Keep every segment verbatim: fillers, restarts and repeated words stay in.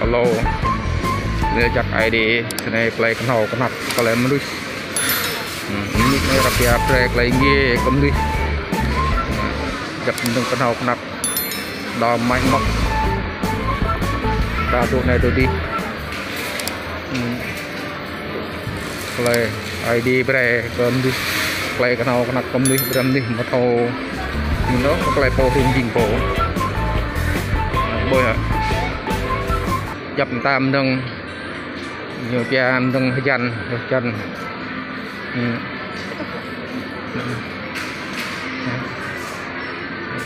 Alo. Leh jăk Aê Diê, snei klei knhâo knhăk, klei mnuih. Hmm, mnuih anei arăng pia brei klei êngiê kơ mnuih. Hmm, jăk mnuih knhâo knhăk. Đa mă măk. Đa dôk anei dôk dih. Hmm. Klei Aê Diê brei kơ mnuih, klei knhâo knhăk kơ mnuih, brei mnuih amâo thâo. Ñu ôh, klei pô hrih mjing pô. Ƀuh yơh. Djăp mta mnơ̆ng, ñu pia mnơ̆ng hjăn, hjăn. Hmm.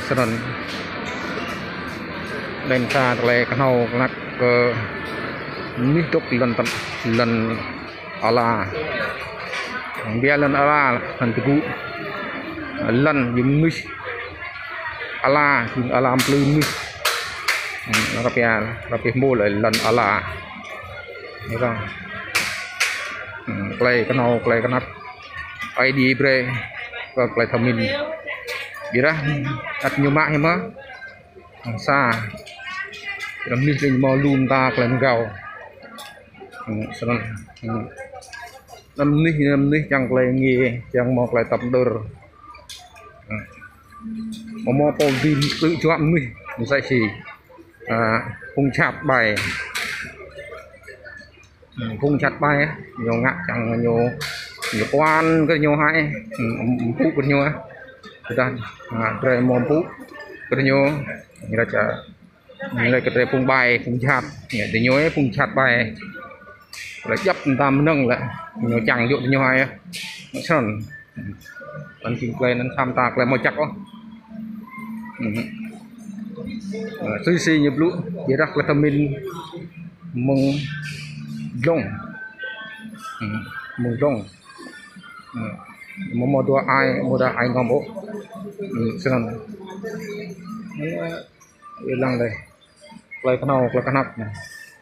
Snăn. Leh anăn klei knhâo knhăk kơ mnuih dôk lăn tăn-, lăn ala. Bi lăn ala, lăn tơgŭ. Lăn jing mnuih. Ala, jing ala mplư mnuih. Hmm, arăng pia, arăng pia mâo leh lăn ala. Ñu kăn. Hmm, klei knhâo, klei knhăk. Aê Diê brei kơ klei thâo mĭn. Ƀiădah, ăt ñu mă hĕ mơh. Sa. Ƀiădah mnuih lĕ mâo lu mta klei mgao. Hmm, snăn. Hmm. Anăn mnuih, anăn mnuih čiăng klei êngiê, čiăng mâo klei tăp mđơr. Hmm. Amâo mâo pô dưi ktư̆ juă mnuih, msĕ si, ah, phung jhat ƀai. Hmm, phung jhat ƀai, ñu ngă čiăng ñu, ñu kuan kơ ñu hĕ, hmm, mpŭ kơ ñu. Tơdah, ah, drei amâo mpŭ kơ ñu, ñu lač, ah, ñu lač kơ drei phung ƀai, phung jhat. Ñu, diñu phung jhat ƀai. Leh djăp mta mnơ̆ng leh, ñu čiăng djŏ diñu hĕ. Snăn. Anăn jing klei anăn sa mta klei amâo jăk ôh. Hmm. Ơ, tui si ñu blŭ, ƀiădah klei thâo mĭn mơ̆ng dlông. Hmm. Mơ̆ng dlông. Hmm. Amâo mâo dua ai, amâo dua ai ngŏm ôh. Hmm. Snăn. Ơ, êlan leh. Klei knhâo, klei knhăk.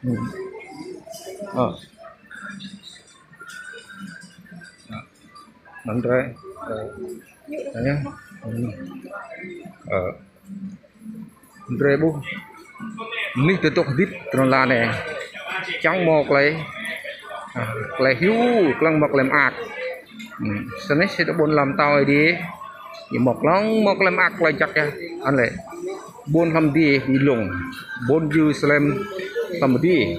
Hmm. Ơ. Anăn drei, ơ, anei, hmm, ơ, drei ƀuh. Mnuih dôk hdĭp ti lăn ala anei. Čiăng mâo klei, ah, klei hiu, čiăng mâo klei mơak. Hmm, snei si ƀuôn ala mtao Aê Diê. Ñu mâo čiăng mâo klei mơak klei jăk yơh. Anăn lĕ. Ƀuôn hlăm adiê ti dlông. Ƀuôn Yêrusalem hlăm adiê.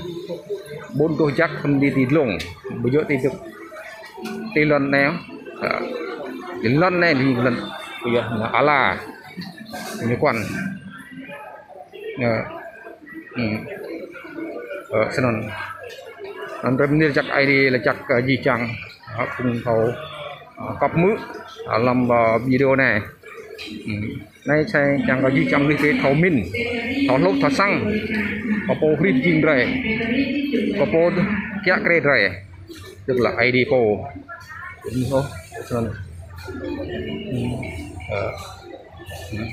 Ƀuôn doh jăk hlăm adiê ti dlông. Ƀu djŏ ti dôk. Ti lăn anei. Ha. Ti lăn anei ti lăn. Ƀuh yơh, anăn ala. Ñu kuan. Ơ. Hmm. Ơ, snăn. Anăn drei mni jăk Aê Diê leh jăk, ơ, jih jang. Ha, phung thâo, ơ, kăp mưč, ơ, hlăm, ơ, video anei. Hmm. Anei čiăng kơ jih jang mnuih drei thâo mĭn, thâo hluh, thâo săng, kơ pô hrih mjing drei, kơ pô kiă kriê drei, tức là Aê Diê pô. Ơ, snăn. Hmm. Ơ. Hmm.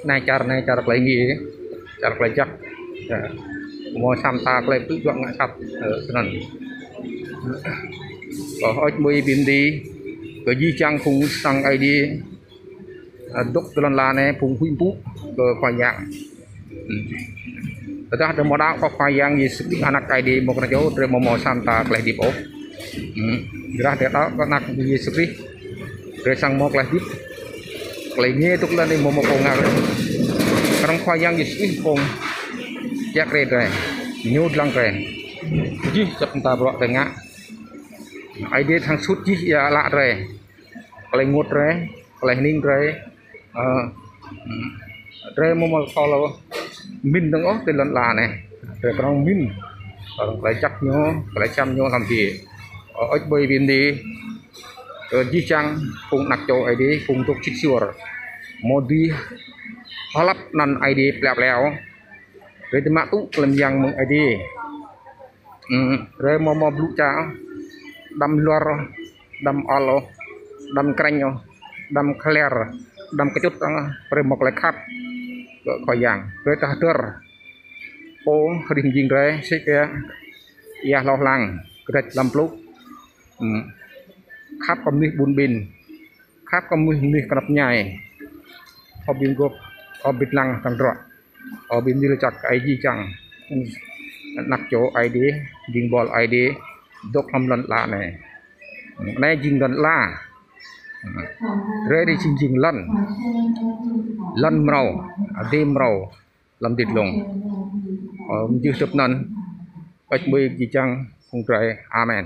Anei čar, anei čar klei êngiê, čar klei jăk. Ya. Mâo sa mta klei ktư̆ juă ngă sat, ơ, snăn. Ơ, hơêč hmưi bi mni kơ jih jang phung sang Aê Diê, ơ, dôk ti lăn ala anei phung huĭ mpŭ kơ Khua Yang. Hmm. Tơdah drei mâo đăo kơ Khua Yang Yêsu Krist Anak Aê Diê mâo knŏng čô, drei amâo mâo sa mta klei hdĭp ôh. Hmm. Tơdah drei đăo kơ Anak Yêsu Krist, drei srăng mâo klei hdĭp. Klei êngiê dôk lăn anei amâo mâo pô ngă. Knŏng Khua Yang Yêsu Krist pô kiă kriê drei. Ñu dlăng drei. Jih jăk mta bruă drei ngă. Aê Diê thâo sut jih êa ală drei. Klei ênguôt drei, klei hnĭng drei. Ơ, hmm. Drei amâo mâo thâo lŏ mĭn dơ̆ng ôh ti lăn ala anei. Drei knŏng mĭn. Knŏng klei jăk ñu, klei čăm ñu hlăm adiê. Ơ, hơêč hmưi bi mni kơ jih jang phung anak čô Aê Diê, phung dôk sĭt suôr. Amâo dưi hlăp anăn Aê Diê pliă pliă ôh. Drei ti mă tŭ klei myang mơ̆ng Aê Diê. Hmm, drei amâo mâo blŭ čar, đăm luar, đăm ăl, đăm krêñ, đăm khliăr, đăm kčŭt, drei mâo klei khăp kơ Khua Yang. Drei tơdah hdơr pô hrih mjing drei, sĭt kơ êa hloh hlang, kdrêč hlăm pluh. Hmm. Khăp kơ mnuih ƀun ƀin. Khăp kơ mnuih, mnuih knap mñai. Thâo bi mguôp, thâo bi dlăng hdơ̆ng druă. Ơ, bi mni lač jăk Aê Diê jih jang. Anak čô Aê Diê, jing bol Aê Diê, dôk hlăm lăn ala anei. Anei jing lăn ala. Drei jing jing lăn. Lăn mrâo, adiê mrâo, hlăm ti dlông. Ơ, mjưh dŭp anăn, ăč mui jih jang phung drei. Amen.